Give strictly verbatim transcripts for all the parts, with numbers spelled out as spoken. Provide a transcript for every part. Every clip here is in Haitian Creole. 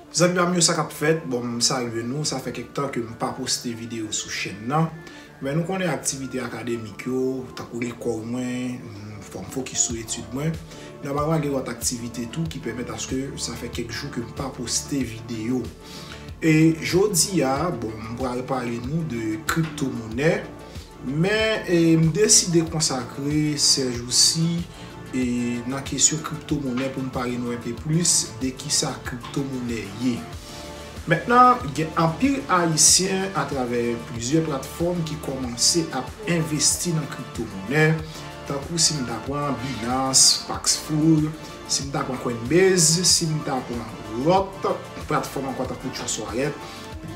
Zanmi pa m yo, sa k ap fèt? Bon, m salye nou. Sa fè kèk tan ke m pa poste videyo sou chèn nan. Men nou konnen aktivite akademik yo, tankou lekòl mwen, m, fò m fokis sou etid mwen. Nòmalman, gen lòt aktivite tou ki pèmèt aske sa fè kèk jou ke m pa poste videyo. E jodi a, bon, m pral pale nou de kriptomonè. Men, e, m deside konsakre sèjousi, e, nan kesyon kriptomonè pou m pale nou enpe plis de kisa kriptomonè ye. Mentnan, gen anpil Ayisyen atravè plizyè platfòm ki kòmanse ap envesti nan kriptomonè, tankou si m ta pran Binance, Paxful, si m ta pran Coinbase, si m ta pran lòt platfòm ankò tankou Trust Wallet,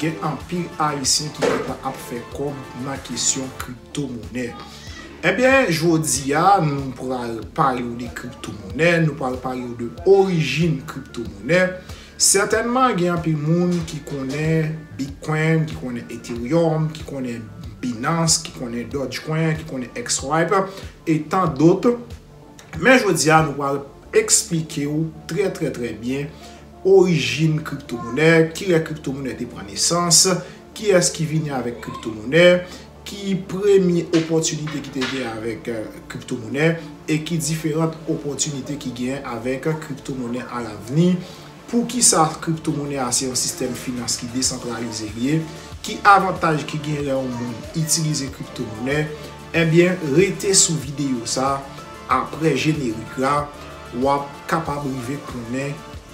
gen anpil Ayisyen ki gentan ap fè kòb nan kesyon kriptomonè. Ebyen, jodi a, nou pral pale w de kriptomonè, nou pral pale w de orijin kriptomonè. Sètènman, gen anpil moun ki konnen Bitcoin, ki konnen Ethereum, ki konnen Binance, ki konnen Dogecoin, ki konnen X Swipe, e tan dòt. Men jodi a, nou pral eksplike w trè, trè, trè byen orijin kriptomonè, kilè kriptomonè te pran nesans, kiyès ki vini avèk kriptomonè, ki premye opòtinite ki te gen avèk, eh, kriptomonè, e ki diferan opòtinite ki gen avèk kriptomonè alavni. Poukisa kriptomonè a se yon sistèm finans ki desantralize li ye? Ki avantaj ki gen lè yon moun itilize kriptomonè? Ebyen, rete sou videyo sa a. Aprè jenerik la, w ap kapab rive konnen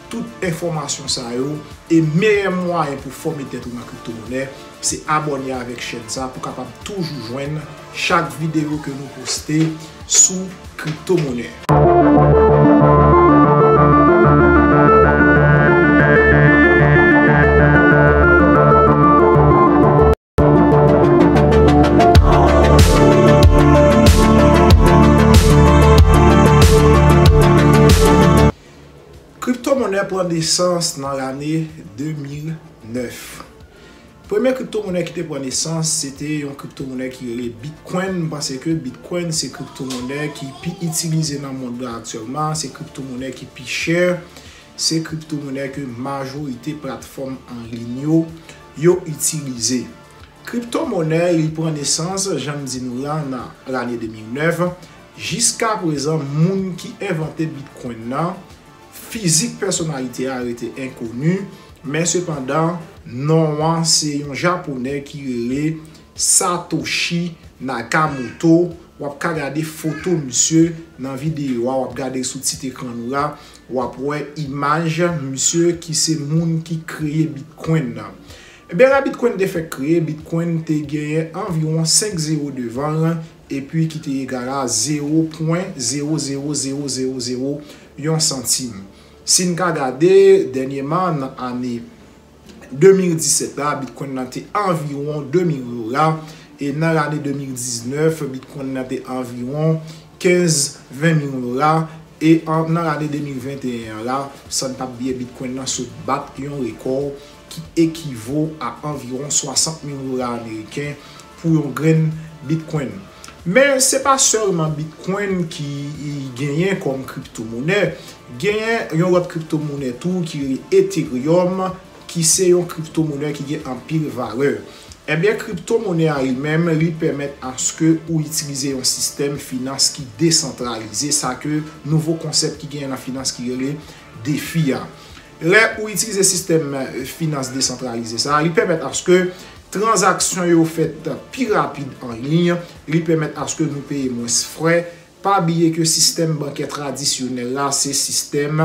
tout enfòmasyon sa yo. E meyè mwayen pou fòme tèt ou nan kriptomonè, se abòne avèk chèn sa pou kapab toujou jwenn chak videyo ke nou poste sou kriptomonè. Kriptomonè pran nesans nan lane de mil nèf. Premye kriptomonè ki te pran nesans, se te yon kriptomonè ki rele Bitcoin. M panse ke Bitcoin se kriptomonè ki pi itilize nan mond la aktyèlman, se kriptomonè ki pi chè, se kriptomonè ke majorite platfòm an liy yo, yo itilize. Kriptomonè, li pran nesans, jan m di nou la, nan lane de mil nèf. Jiska prezan, moun ki envante Bitcoin nan, fizik pèsonalite a rete enkoni, men sepandan, non an se yon Japonè ki rele Satoshi Nakamoto. W ap ka gade foto misye nan videyo a, w ap gade sou tit ekran nou la, w ap wè imaj misye ki se moun ki kreye Bitcoin nan. Ebyen, lè Bitcoin te fèk kreye, Bitcoin te genyen anviwon senk zewo devan l, epi ki te egal a zewo pwen zewo zewo zewo zewo zewo yon santim. Si n ka gade, dènyèman, nan ane de mil disèt la, Bitcoin nan te anviwon de mil dola, e nan lane de mil diznèf, Bitcoin nan te anviwon kenz, ven mil dola, e an, nan lane de mil venteyen an la, san n p ap bliye, Bitcoin nan sot bat yon rekò ki ekivo a anviwon swasant mil dola ameriken pou yon grenn Bitcoin. Men se pa sèlman Bitcoin ki genyen kòm kriptomonè, genyen yon lòt kriptomonè tou ki rele Ethereum, ki se yon kriptomonè ki gen anpil valè. Ebyen, kriptomonè a li menm, li pèmèt aske ou itilize yon sistèm finans ki desantralize, sa ke nouvo konsèp ki genyen nan finans ki rele DeFi a. Lè ou itilize sistèm, eh, finans desantralize sa, li pèmèt aske tranzaksyon yo fèt pi rapid an liy, li pèmèt aske nou peye mwens frè. Pa bliye ke sistèm bankè tradisyonèl la, se sistèm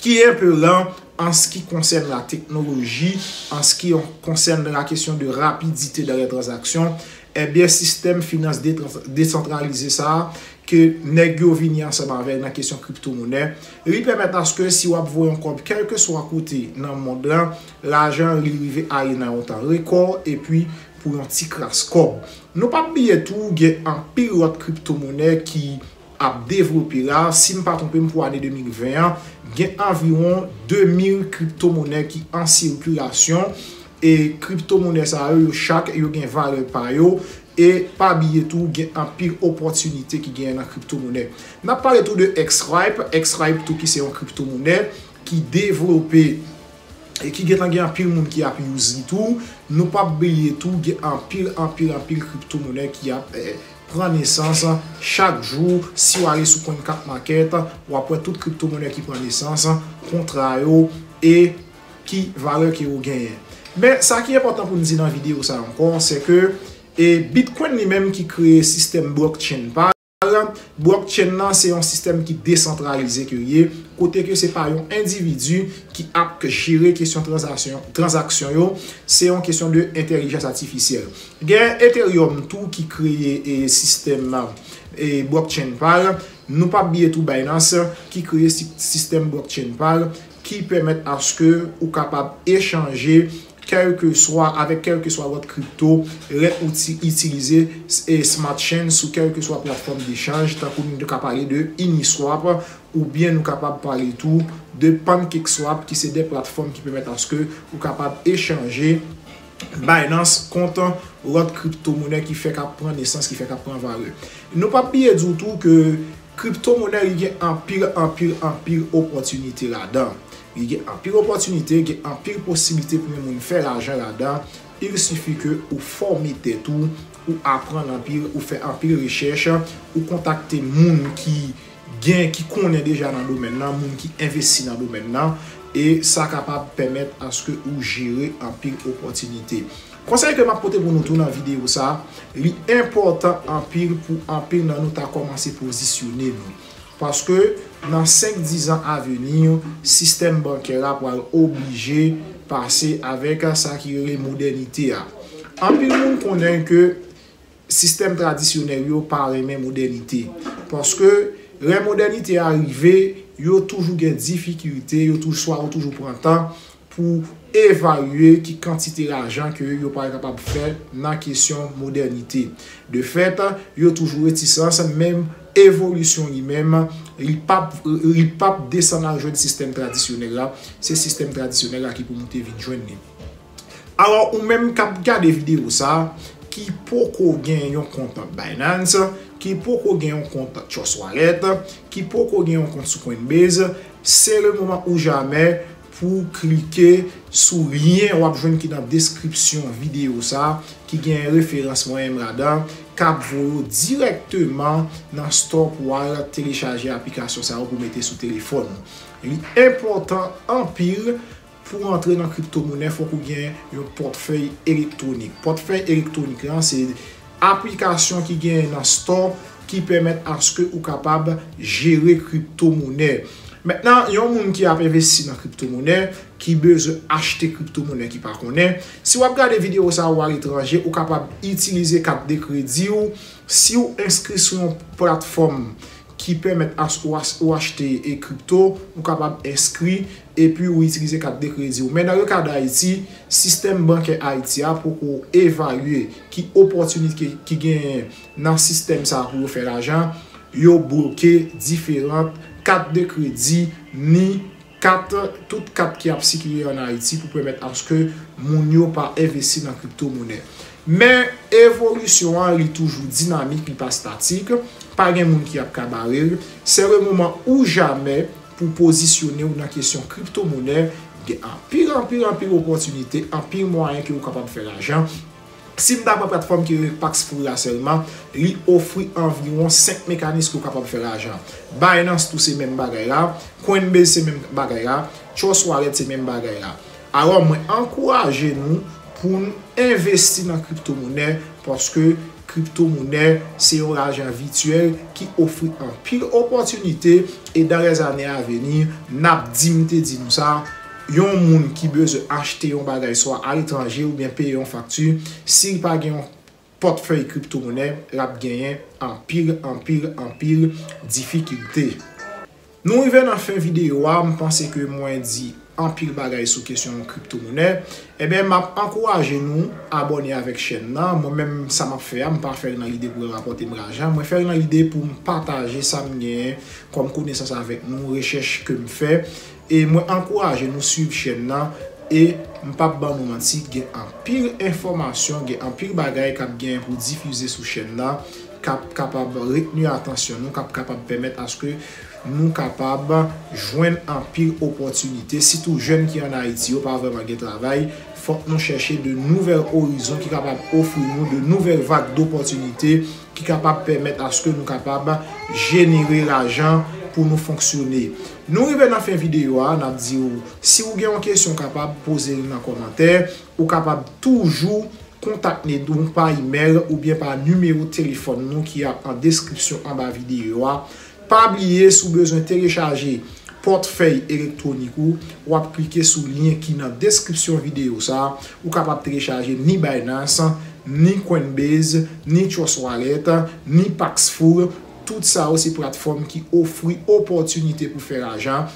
ki enpe lan an ce qui concerne la technologie, en ce qui concerne la question de rapidité dans les transactions, ebyen, sistèm finans detrans-, desantralize sa a, ke nèg yo vini ansanm avè l nan kesyon kriptomonè, li pèmèt aske si w ap voye yon kòb kèlkeswa kote nan mond lan, lajan an li rive ale nan yon tan rekò, epi pou yon ti kras kòb. Nou p ap bliye tou, gen anpil lòt kriptomonè ki ap devlope la. Si m pa twonpe m, pou ane de mil ven an, gen anviwon de mil kriptomonè ki an sikilasyon. E kriptomonè sa yo, yo chak, yo gen valè pa yo. E pa bliye tou, gen anpil opòtinite ki genyen nan kriptomonè. N ap pale tou de X Swipe, X Swipe tou ki se yon kriptomonè ki devlope e ki gentan gen anpil moun ki ap use li tou. Nou p ap bliye tou, gen anpil, anpil, anpil kriptomonè ki ap, eh, pran nesans chak jou. Si w ale sou CoinCapMarket, w ap wè tout kriptomonè ki pran nesans, kontra yo, e ki valè ke yo genyen. Men, sa ki enpòtan pou n di nan videyo sa a ankò, se ke, e, Bitcoin li menm ki kreye sistèm blockchain pa l, blockchain nan se yon sistèm ki desantralize ke l ye, kote ke se pa yon endividi ki ap jere kesyon tranzaksyon, tranzaksyon yo, se yon kesyon de entèlijans atifisyèl. Gen Ethereum tou ki kreye, e, sistèm, e, blockchain pa l. Nou p ap bliye tou Binance ki kreye si-, sistèm blockchain pa l, ki pèmèt aske ou kapab echanje kèlkeswa, avèk kèlkeswa lòt kripto, lè ou ti-, itilize, e, Smart Chain sou kèlkeswa platfòm dechanj, tankou nou te ka pale de Uniswap, oubyen nou kapab pale tou de PancakeSwap, ki se de platfòm ki pèmèt aske ou kapab echanje Binance kont lòt kriptomonè ki fèk ap pran nesans, ki fèk ap pran valè. Nou p ap bliye di w tou ke kriptomonè li gen anpil, anpil, anpil opòtinite ladan. Li gen anpil opòtinite, gen anpil posiblite pou yon moun fè lajan ladan. Il sifi ke ou fòme tèt ou, ou aprann anpil, ou fè anpil rechèch, ou kontakte moun ki gen, ki konnen deja nan domèn nan, moun ki envesti nan domèn nan, e sa kapab pèmèt aske ou jere anpil opòtinite. Konsèy ke m ap pote pou nou tou nan videyo sa, li enpòtan anpil pou anpil nan nou ta kòmanse pozisyone nou. Paske nan senk dizan aveni, sistèm bankè a pral oblije pase avèk sa ki rele modènite a. Anpil moun konnen ke sistèm tradisyonèl yo pa renmen modènite. Paske lè modènite a rive, yo toujou gen difikilte, yo toujou, swa yo toujou pran tan pou evalye ki kantite lajan ke yo pral kapab fè nan kesyon modènite. De fèt, yo toujou retisans, menm evolisyon li menm, li p ap, li p ap desann al jwenn sistèm tradisyonèl la. Se sistèm tradisyonèl la ki pou moute vin jwenn li. Alò, ou menm k ap gade videyo sa, ki poko gen yon kont Binance, ki poko gen yon kont Trust Wallet, ki poko gen yon kont sou Coinbase, se le moman ou jamè pou klike sou lyen w ap jwenn ki nan deskripsyon videyo sa, ki gen referans mwen menm ladan, k ap voye w dirèkteman nan store pou w al telechaje aplikasyon sa yo pou mete sou telefòn ou. Li enpòtan anpil pou antre nan kriptomonè, fòk ou gen yon pòtfèy elektwonik. Pòtfèy elektwonik lan, se aplikasyon ki genyen nan store ki pèmèt aske ou kapab jere kriptomonè. Mentnan, yon moun ki ap envesti nan kriptomonè, ki bezwen achte kriptomonè, ki pa konnen, si w ap gade videyo sa a ou aletranje, ou kapab itilize kat de kredi w. Si w enskri sou yon platfòm ki pèmèt as-, ou as-, ou achte e kripto, ou kapab enskri epi ou itilize kat de kredi w. Men nan le ka d Ayiti, sistèm bankè Ayiti a poko evalye ki opòtinite ki genyen nan sistèm sa a pou yo fè lajan. Yo bloke diferan kat de kredi, ni kat, tout kat ki ap sikile ann Ayiti pou pèmèt aske moun yo pa envesti nan kriptomonè. Men evolisyon an, li toujou dinamik, li pa statik. Pa gen moun ki ap ka bare l. Se le moman ou jamè pou pozisyone w nan kesyon kriptomonè. Gen anpil, anpil, anpil opòtinite, anpil mwayen ke ou kapab fè lajan. Si m ta pran platfòm ki rele Paxful la sèlman, li ofri anviwon senk mekanis ke w kapab fè lajan. Binance tou se menm bagay la, Coinbase se menm bagay la, Trust Wallet se menm bagay la. Alò, mwen ankouraje nou pou n envesti nan kriptomonè, paske kriptomonè se yon lajan vityèl ki ofri anpil opòtinite, e dans les années à venir, n ap di m te di nou sa, yon moun ki bezwen achte yon bagay swa aletranje oubyen peye yon fakti, si l pa gen yon pòtfèy kriptomonè, l ap genyen anpil, anpil, anpil difikilte. Nou rive nan fen videyo a, m panse ke mwen di anpil bagay sou kesyon kriptomonè. Ebyen, m ap ankouraje nou abòne avèk chèn nan. Mwen menm, sa m ap fè a, m pa fè l nan lide pou l rapòte m lajan. Mwen fè l nan lide pou m pataje sa m genyen kòm konesans avèk nou, rechèch ke m fè. E mwen ankouraje nou swiv chèn nan. E m p ap ban nou manti, gen anpil enfòmasyon, gen anpil bagay k ap genyen pou difize sou chèn nan, k ap kapab retni atansyon nou, k ap kapab pèmèt aske nou kapab jwenn anpil opòtinite, sitou jèn ki ann Ayiti yo pa vrèman gen travay. Fòk nou chèche de nouvèl orizon ki kapab ofri nou de nouvèl vag dopòtinite ki kapab pèmèt aske nou kapab jenere lajan pou nou fonksyone. Nou rive nan fen videyo a, n ap di w, si w gen yon kesyon, w kapab poze l nan kòmantè, ou kapab toujou kontakte nou pa imèl oubyen pa nimewo telefòn nou ki ap an deskripsyon anba videyo a. Pa bliye, si w bezwen telechaje pòtfèy elektwonik ou, w ap klike sou lyen ki nan deskripsyon videyo sa a. Ou kapab telechaje ni Binance, ni Coinbase, ni Trust Wallet, ni Paxful. Tout sa yo se platfòm ki ofri opòtinite pou fè lajan.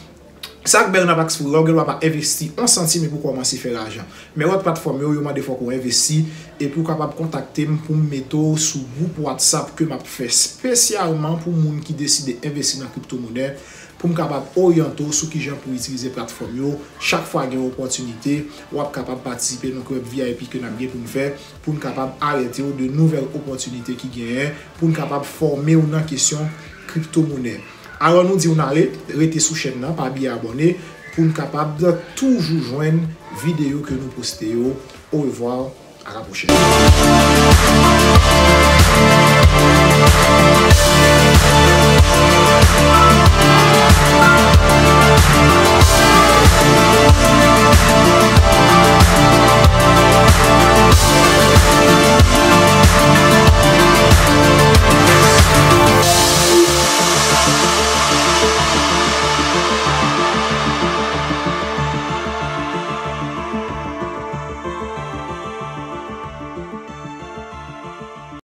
Sa k bèl nan Paxful la, ou gen dwa pa envesti yon santim epi w kòmanse fè lajan. Men lòt platfòm yo, yo mande fòk ou envesti, epi w kapab kontakte m pou m mete w sou gwoup WhatsApp ke m ap fè espesyalman pou moun ki deside envesti nan kriptomonè, pou m kapab oryante w sou kijan pou itilize platfòm yo. Chak fwa gen opòtinite, w ap kapab patisipe nan klèb V I P ke n ap gen pou n fè, pou n kapab alète w de nouvèl opòtinite ki genyen, pou n kapab fòme w nan kesyon kriptomonè. Alò, nou di w n ale, rete sou chèn nan, pa bliye abòne, pou n kapab toujou jwenn videyo ke nou poste yo. Orevwa, à la prochaine.